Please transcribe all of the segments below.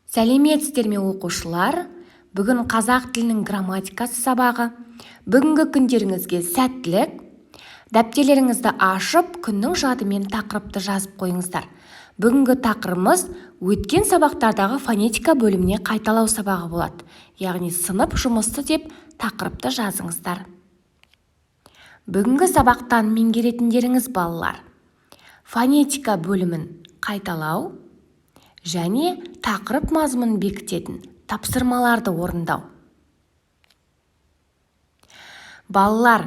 Сәлеметсіздер ме, оқушылар? Бүгін қазақ тілінің грамматикасы сабағы. Бүгінгі күндеріңізге сәттілік. Дәптерлеріңізді ашып, күннің жадымен тақырыпты жазып қойыңыздар. Бүгінгі тақырыбымыз өткен сабақтардағы фонетика бөліміне қайталау сабағы болады. Яғни сынып жұмысы деп тақырыпты жазыңыздар. Бүгінгі сабақтан меңгеретіндеріңіз, балалар, фонетика бөлімін қайталау және тақырып мазмұнын бекітетін тапсырмаларды орындау. Балалар,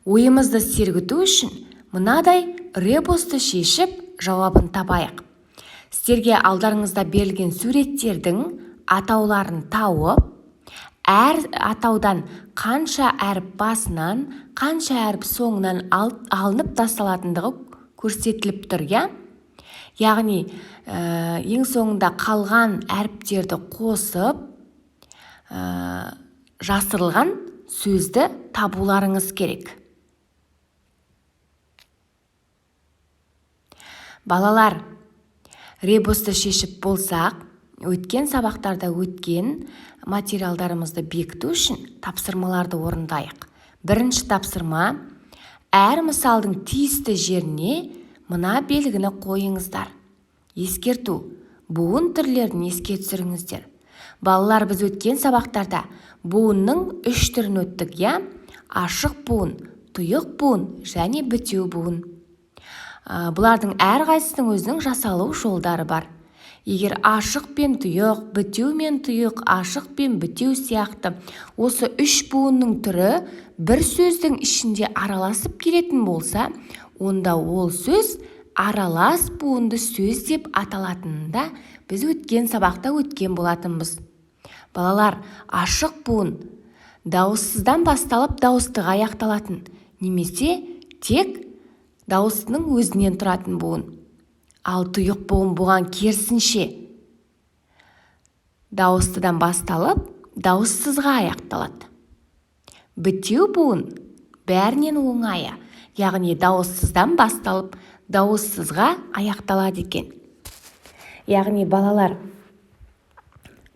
ойымызды сергіту үшін мынадай ребусты шешіп, жауабын табайық. Сіздерге алдарыңызда берілген суреттердің атауларын тауып, әр атаудан қанша әріп басынан, қанша әріп соңынан алынып тасталатындығы көрсетіліп тұр, иә? Яғни, ең соңында қалған әріптерді қосып, жасырылған сөзді табуларыңыз керек. Балалар, ребусты шешіп болсақ, өткен сабақтарда өткен материалдарымызды бекіту үшін тапсырмаларды орындайық. Бірінші тапсырма: әр мысалдың тиісті жеріне мына белгіні қойыңыздар. Ескерту: буын түрлерін еске түсіріңіздер. Балалар, біз өткен сабақтарда буынның үш түрін өттік, иә? Ашық буын, тұйық буын және бітеу буын. Бұлардың әрқайсысының өзінің жасалу жолдары бар. Егер ашық пен тұйық, бітеу мен тұйық, ашық пен бітеу сияқты осы үш буынның түрі бір сөздің ішінде араласып келетін болса, онда ол сөз аралас буынды сөз деп аталатынында біз өткен сабақта өткен болатынбыз. Балалар, ашық буын дауыссыздан басталып дауыстыға аяқталатын немесе тек дауыстының өзінен тұратын буын. Ал тұйық буын бұған керісінше дауыстыдан басталып, дауыссызға аяқталады. Бітеу буын бәрінен оңайы, яғни дауыссыздан басталып, дауыссызға аяқталады екен. Яғни, балалар,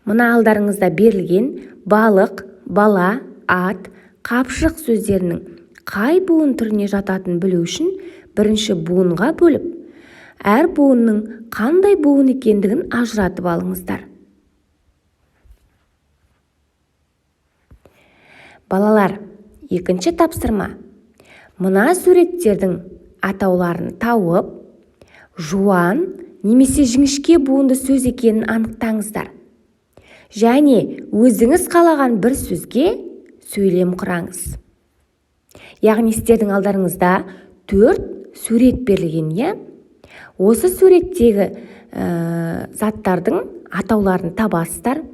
мына алдарыңызда берілген балық, бала, ат, қапшық сөздерінің қай буын түріне жататынын білу үшін бірінші буынға бөліп, әр буынның қандай буын екендігін ажыратып алыңыздар. Балалар, екінші тапсырма. Мына суреттердің атауларын тауып, жуан немесе жіңішке буынды сөз екенін анықтаңыздар. Және өзіңіз қалаған бір сөзге сөйлем құраңыз. Яғни сіздердің алдарыңызда 4 сурет берілген, иә? Осы суреттегі заттардың атауларын табасыздар.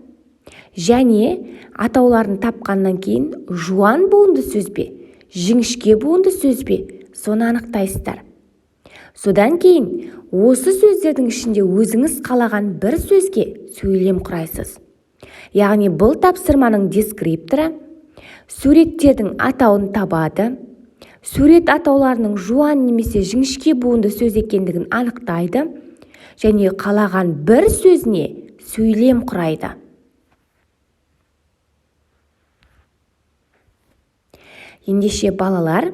Және атауларын тапқаннан кейін жуан буынды сөз бе, жіңішке буынды сөз бе, соны анықтайсыздар. Содан кейін осы сөздердің ішінде өзіңіз қалаған бір сөзге сөйлем құрайсыз. Яғни бұл тапсырманың дескрипторы суреттердің атауын табады, сурет атауларының жуан немесе жіңішке буынды сөз екендігін анықтайды және қалаған бір сөзіне сөйлем құрайды. Ендеше, балалар,